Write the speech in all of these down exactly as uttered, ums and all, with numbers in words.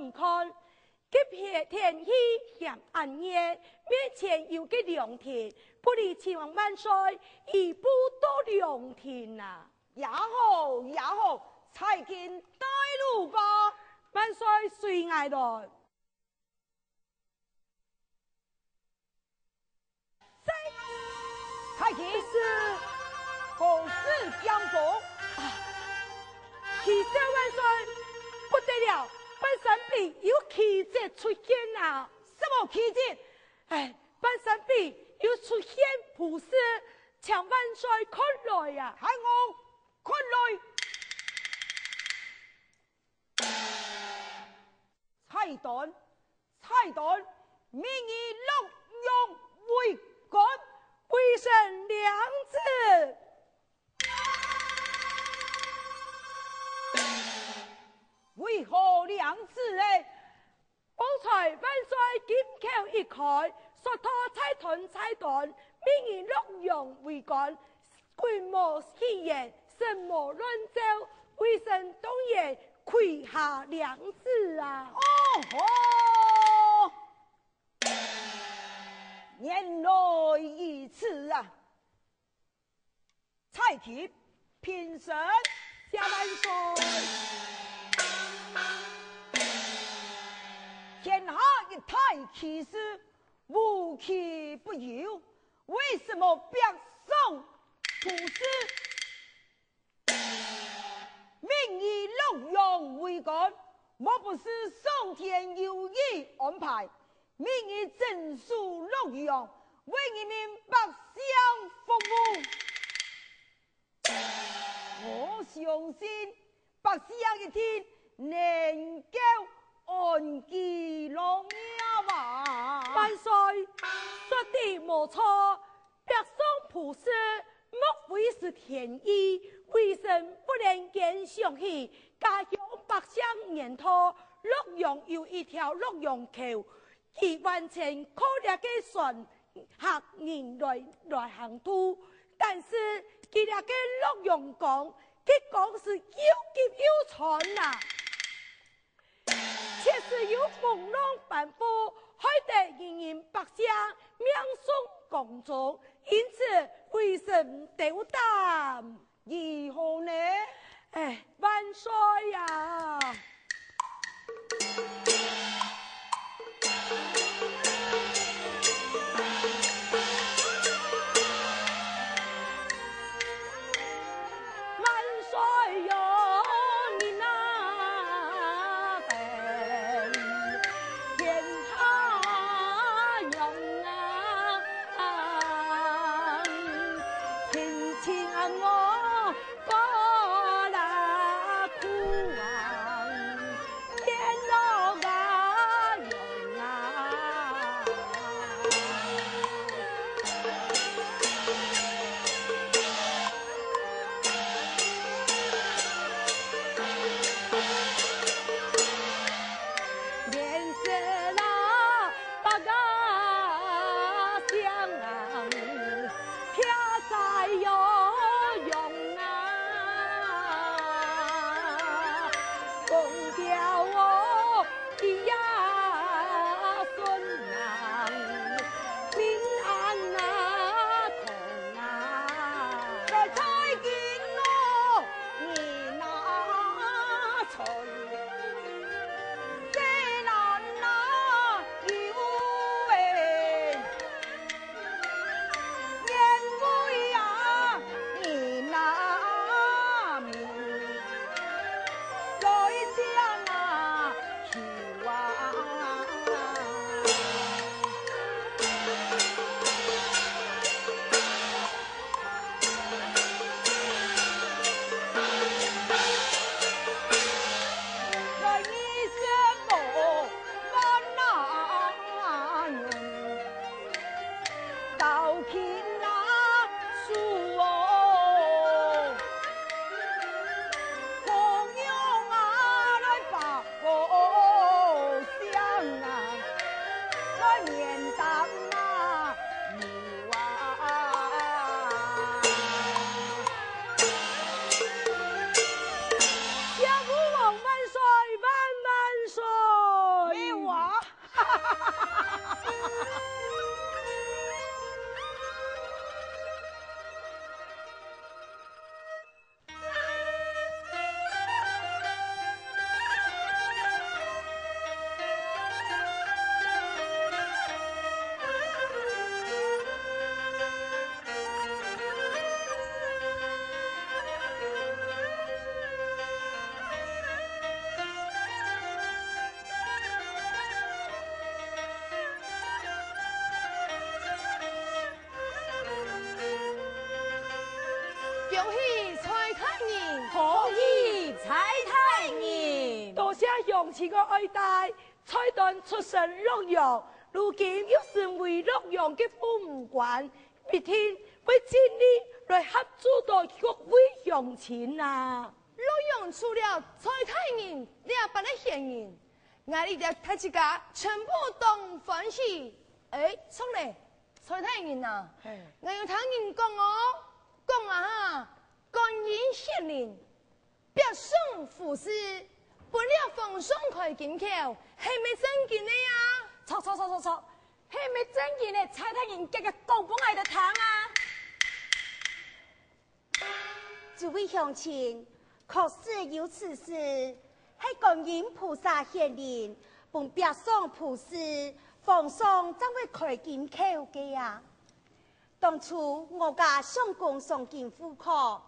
你看，該片天氣炎恁熱，面前有个涼亭，不如請萬歲移步到涼亭啊！也好，也好，在今帶路吧。萬歲隨𠊎來。 在。太师。是。何事驚慌？啊，啟奏萬歲，不得了，半山壁有奇蹟出現啊！什麼奇蹟？哎，半山壁有出現浮屍，請萬歲看來啊！喊我看來！ 差短，差短，命你洛陽為官。微臣领旨。為何領旨呢？方才萬歲金口一開，說到差短差短，命你洛陽為官， 君無戲言，身無亂詔，微臣當然跪下領旨啊！哦吼！原來如此啊！蔡京，平身。謝萬歲。天下一大奇事，無奇不有， 為什麼北上圖書？命你洛陽為官，莫不是上天有意安排？命你鎮守洛陽，為人民百姓服務。 我相信百姓一定能夠安居樂業啊！萬歲，說得無錯，北上圖書，莫非是天意，微臣忽然間想起，家鄉百姓言道，洛陽有一條洛陽溝， 佢完全靠這个船客人來，來行渡，但是佢這个洛陽江，佢講是又急又長啊，確實有風浪翻覆，害得人人百姓命喪江中，因此微臣斗膽。 如何呢？哎，萬歲呀！萬歲呀！你那个天太阳啊！鄉親个愛戴，菜單出身洛陽，如今又身為洛陽个父母官，必定會盡力來協助到各位鄉親啊。洛陽除了蔡大人這般个賢人，𠊎這兜大自家全部當歡喜。誒，著咧，蔡大人啊，嘿。𠊎有聽人講哦，講啊哈，觀音顯靈， 百姓扶持，分了皇上開金口，係毋係正經个啊？著著著著著，係毋係正經个？蔡大人遽遽講分𠊎兜聽啊！諸位鄉親，確實有此事，係觀音菩薩顯靈，分百姓扶持，皇上正會開金口个啊！ 當初我家相公上京赴考，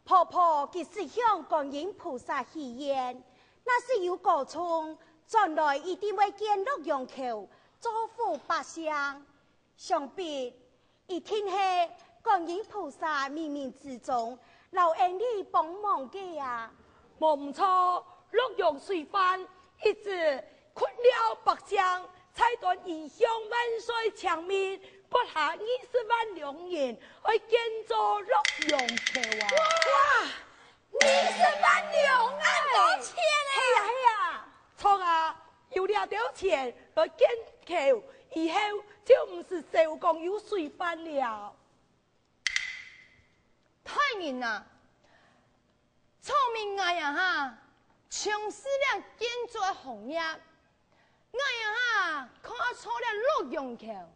婆婆佢實向觀音菩薩許願，若係有考中，轉來一定會建洛陽橋，造福百姓。想必一定係觀音菩薩冥冥之中摎𠊎俚幫忙个啊！無毋著，洛陽水患一直 困擾百姓，在當以鄉萬歲請命，撥下二十萬兩銀，愛建造洛陽橋啊！哇，二十萬兩，恁多錢啊！係啊，係啊！著啊，有這兜錢來建橋，以後就毋使愁講有水患了。大人啊， 聰明𠊎啊哈，從事這建築个行業，𠊎啊哈，看著這洛陽橋，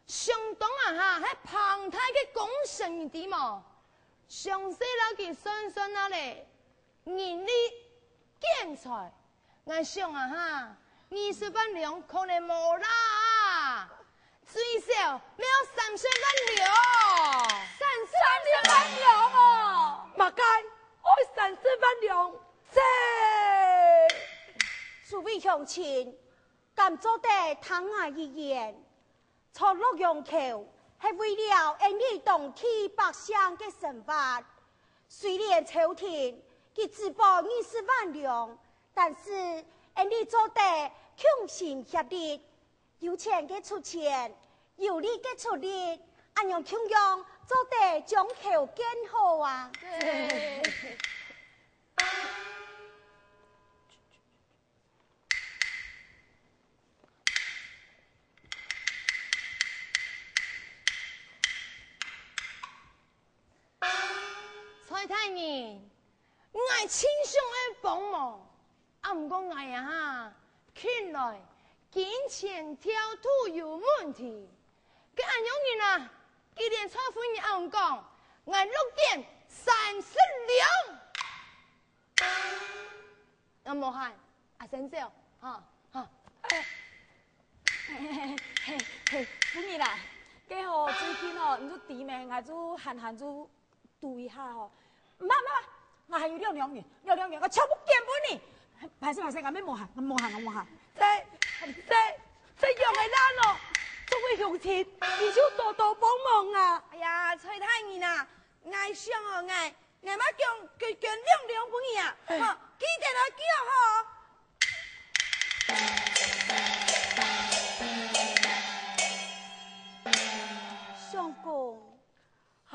相當啊哈，係龐大个工程，你知無？詳細摎佢算算啊咧，人力、建材， 𠊎想啊哈，二十萬兩可能無啦，最少愛三十萬兩。三十萬兩哦！麼个？愛三十萬兩？這！諸位鄉親，敢做得聽𠊎一言？ 造洛陽橋係為了𠊎俚當地百姓个生活。雖然朝廷佢只補二十萬兩，但是𠊎俚做得同心協力，有錢个出錢，有力个出力，恁樣共樣做得將橋建好啊！對。 蔡大人，𠊎盡想愛幫忙，啊毋過𠊎啊哈，近來金錢調度有問題。該恁樣人啊，既然蔡夫人恁樣講，𠊎落點三十兩。 𠊎無閒，阿先走，哈，哈。嘿，嘿，嘿，夫人啊，該吼，最近吼，你就知咩，𠊎就閒閒就賭一下吼。毋怕，毋怕，𠊎還有兩兩銀，兩兩銀，𠊎全部捐分你。歹勢，歹勢，𠊎乜無閒，𠊎無閒，𠊎無閒。這，這，這樣个爛哦，作為鄉親，你就多多幫忙啊。哎呀，蔡大人啊， 𠊎想哦，𠊎，𠊎嘛捐，捐，捐兩兩分你啊，吼，記得來寄哦，吼。相公，啊。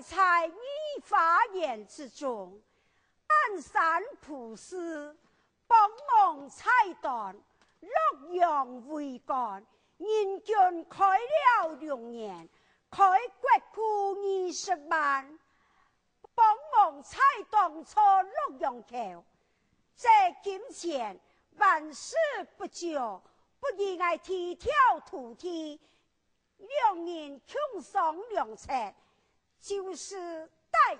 在御花園之中，安山普渡，幫忙菜單，洛陽為官，人均開了六年，開國庫二十萬，幫忙菜單坐洛陽口。這金錢還是不足，不如𠊎提條土地，兩人共商良策，就是帶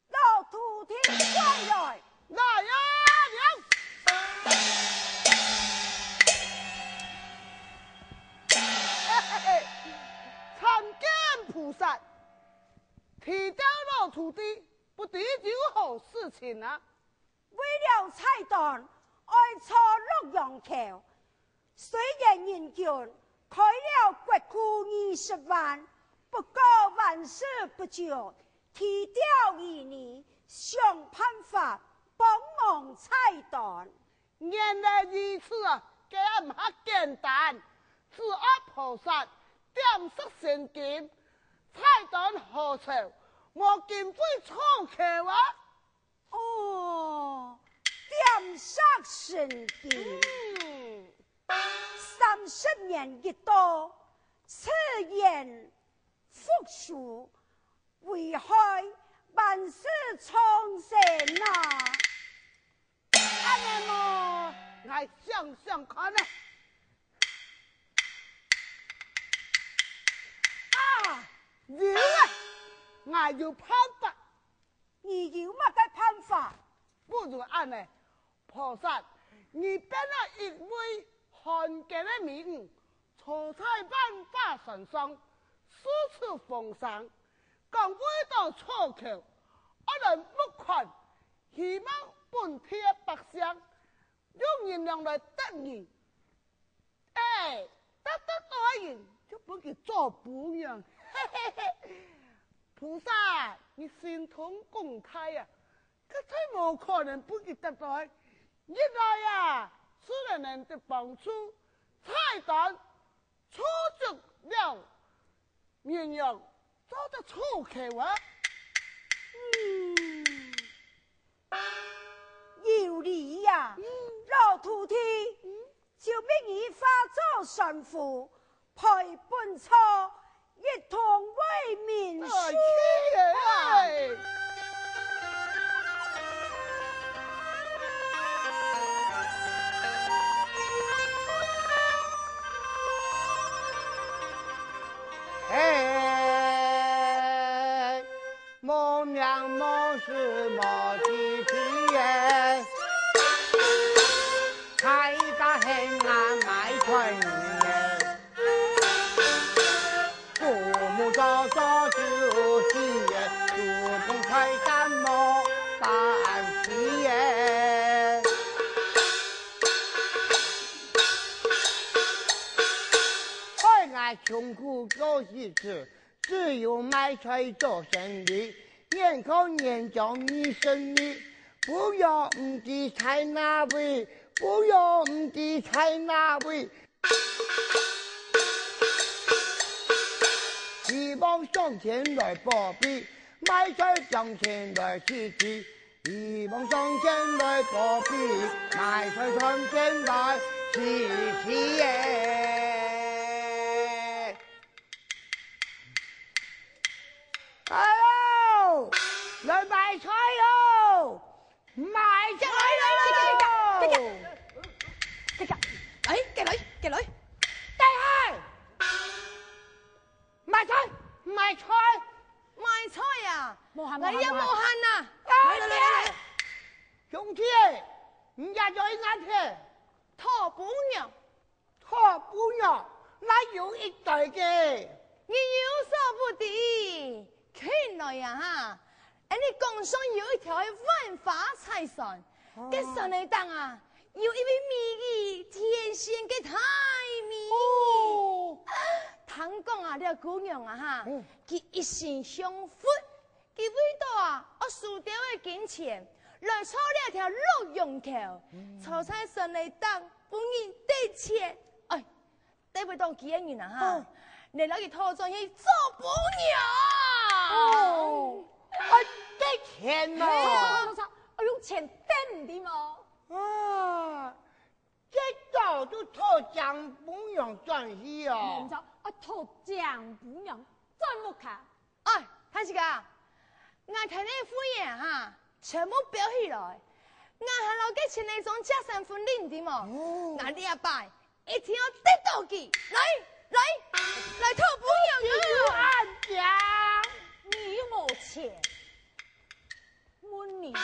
老徒弟過來。來呀，娘！參見菩薩，提到老徒弟，不知有何事情啊？為了菜單，愛坐洛陽口。雖然人均開了國庫二十萬，不過還是不足，提調與你想辦法幫忙菜單。原來如此啊，該也毋較簡單。只要菩薩點石成金，菜單好坐，無經費坐轎啊！哦，點石成金。嗯。三十年一到，自然復蘇，危害萬事蒼生啊！恁呢無，𠊎想想看呢。啊，有啊，𠊎有辦法。 你有麼个辦法？不如恁呢，菩薩，你變做一位漢奸个美女，坐在萬花船上，四處放生，講為到坐轎，惡人目看，希望本地个百姓用銀兩來得你。 哎，得得到个人就分佢做餔娘。嘿嘿嘿，菩薩，你神通廣大啊，絕對無可能分佢得到。一來啊，自然能得幫助，菜單坐足了，綿羊做得坐轎啊。嗯。 有理呀，嗯。老徒弟，嗯。就命你化作船夫，陪本座一同為民樹哎，哎。哎。 無名無姓無地地耶，大家喊𠊎賣菜人耶。父母早早就死耶，祖宗財產無半息耶。害𠊎窮苦過日子， 只有賣菜做生理，眼看年將二十二，餔娘毋知在哪位，餔娘毋知在哪位。希望上天來保庇，賣菜上天來施濟，希望上天來保庇，賣菜上天來施濟耶。 哎喲，來賣菜喲！賣菜喲！哎，過來，過來！大海！賣菜，賣菜！賣菜啊！無閒，來呀，無閒啊！無閒啊！來，來，來，來！兄弟，你也來拿去！討餔娘！ 討餔娘，哪有一對个？你有所不知，近來啊哈，𫣆俚江上有一條个萬花彩船，哦。該船仔頂啊，有一位美麗天仙个大美女。哦。聽講啊，這餔娘啊哈，嗯。佢一心向佛， 佢為到啊，愛收兜个金錢，來坐這條洛陽轎，嗯。坐在船仔頂，分人得錢。哎，得會當佢个人啊哈，哦。你摎佢討轉去做餔娘。哦，啊，得錢哦。嘿，著，著，著，著，愛用錢得，你知無？啊，這早就討靚餔娘轉去哦。毋著，愛討靚餔娘轉屋下。 哎，大師兄，𠊎同你个會員哈，全部標起來，𠊎還留个錢來裝借三分利，你知無？哦。𠊎這擺一定愛得到佢，來，來，來討餔娘啊！你有恁樣？你又無錢，問你，問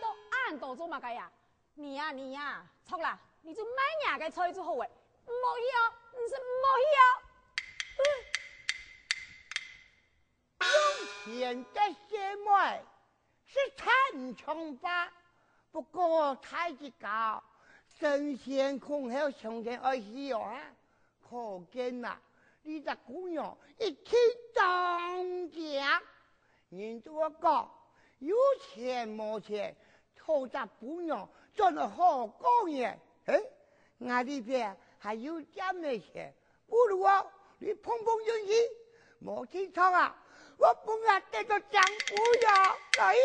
到恁多做麼个呀？你呀，你呀，著啦，你就賣若个菜就好欸，毋好去哦，毋使毋好去哦。 用錢得細妹，實在毋像話。不過大吉哥，神仙空後上天愛去哦啊！可見啊，這隻餔娘一定當靚。人都會講，有錢無錢，討隻餔娘，做得好過年。嘿，𠊎這片還有點仔錢， 不如哦，你碰碰運氣，無定著啊，我分你得到獎杯哦！來！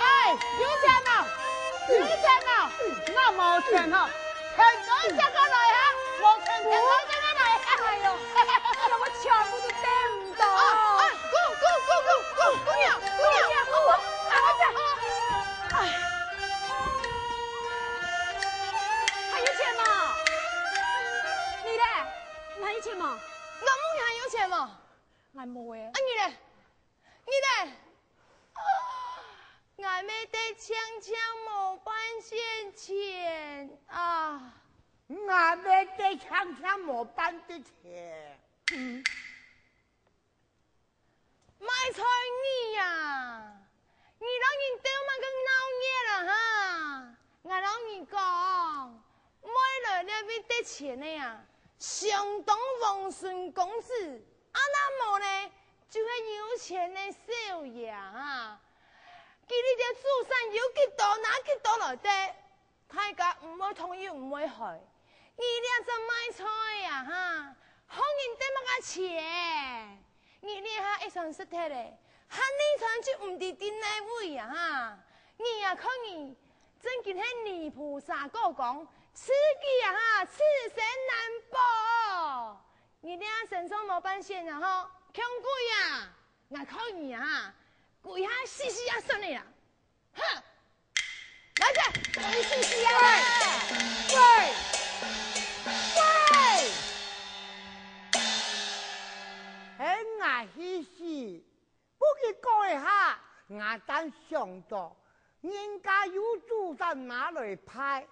哎，有錢哦！有錢哦！𠊎無錢哦！錢袋借過來哈！無錢，錢袋借過來哈！哎喲，哎喲，𠊎全部都得毋到。哎，姑，姑，姑，姑，姑，姑娘，姑娘，姑娘，哎，還有錢無？你咧？你還有錢無？𠊎問你還有錢無？𠊎無欸。啊，你咧？ 你咧？啊，𠊎乜得淨淨無半仙錢啊！𠊎乜得淨淨無半滴錢。嗯。賣菜你呀，你摎人鬥麼个鬧熱啊哈？𠊎摎你講，賣來這位得錢个呀，相當王孫公子，啊若無呢， 就係有錢个少爺啊！佢這兜祖產有幾多拿幾多來得，大家毋會痛又毋會害。你這隻賣菜啊哈，害人得麼个錢？你這下一餐食忒咧，下二餐就毋知在哪位啊哈！你啊看你，真經係泥菩薩過江，自己啊哈，自身難保。 你這身上無半仙啊吼，窮鬼啊！𠊎看你啊，跪下死死啊算了啦！哼！來者，跪死死啊！喂！喂！喂！喊𠊎去死！不過過一下，𠊎正想到，人家有祖產拿來拜，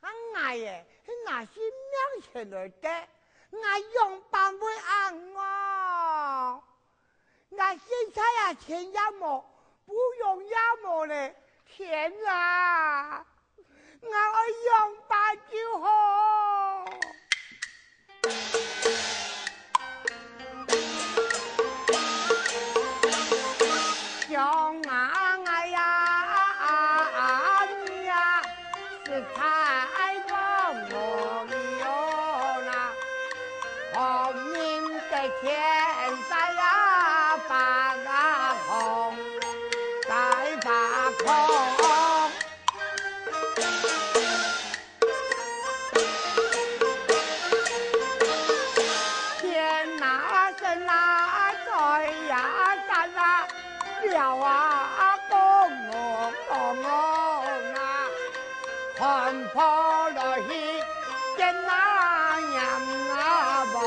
啊𠊎欸，係拿性命錢來得，𠊎仰般會恁戇？𠊎現在啊，錢也無，芙蓉也無咧，天啊！𠊎愛仰般就好？想啊，哎呀，你呀，实在讲无用啦。红人得天在呀，发啊红，在发红。 天啊，神啊，水呀，山啊，鸟啊，公公公公啊，看破了一点啊，眼啊望，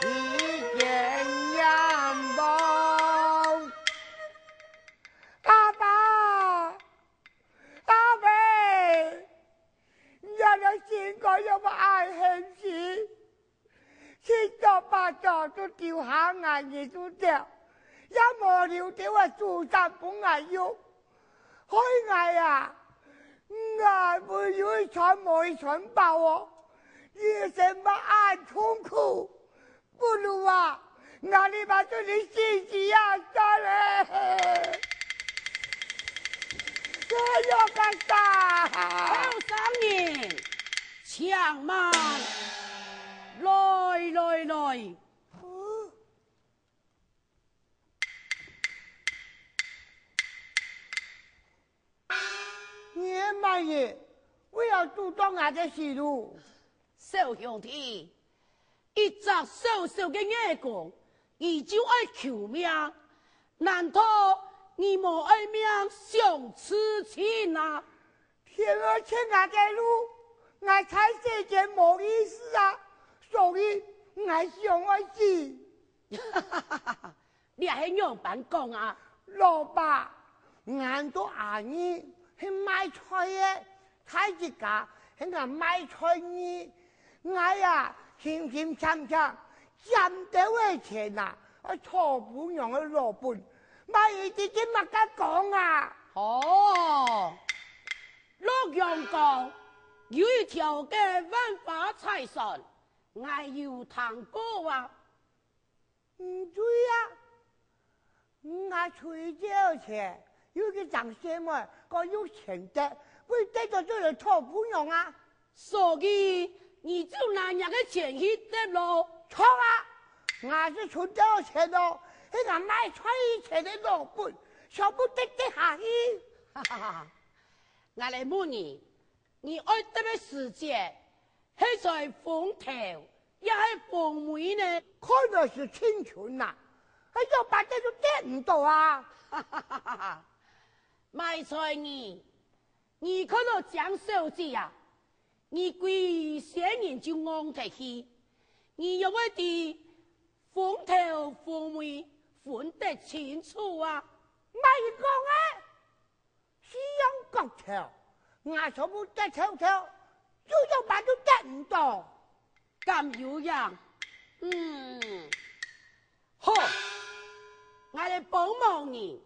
一点眼望。阿爸，阿伯，你个心肝有無恁狠心？ 七早八早就丟下𠊎兒子走，也無留兜个祖產分𠊎用，害𠊎啊！𠊎會有一餐無一餐飽哦，你个生活恁痛苦，不如啊，𠊎這擺就你死死啊算了。哎喲，幹啥？後生人， 且慢，來來來。你个麼人，為了阻擋𠊎个死路？小兄弟，一隻小小个愚公，你就愛求命，難道你無愛命想自盡啊？ 天啊，𠊎个路，𠊎在世間無意思啊，所以𠊎想愛死。這係仰般講啊？老伯，𠊎做阿二係賣菜个，大一家係𠊎賣菜二。𠊎啊，辛辛苦苦，賺兜个錢啊，愛討餔娘个老本，麼人知佢麼个講啊？哦， 洛陽江有一條个萬花彩船，𠊎有聽過啊。毋對啊，𠊎出去借錢，有一個張細妹講有錢得，會得到就來討餔娘啊。所以你就拿若个錢去得咯。著啊，𠊎就存到錢咯，係𠊎賣菜以前个老本，全部得得下去。哈哈哈！ 𠊎來問你，你愛得个時節，係在風頭，也係風尾呢？看來係盡準啊，係仰般得就得毋到啊！賣菜人，你看到張小姐啊，你歸仙人就戇忒去，你仰會知風頭風尾分得清楚啊？麼人講个？ 四樣角頭，𠊎全部得透透，有仰般就得毋到？敢有影？嗯，好，𠊎來幫忙你。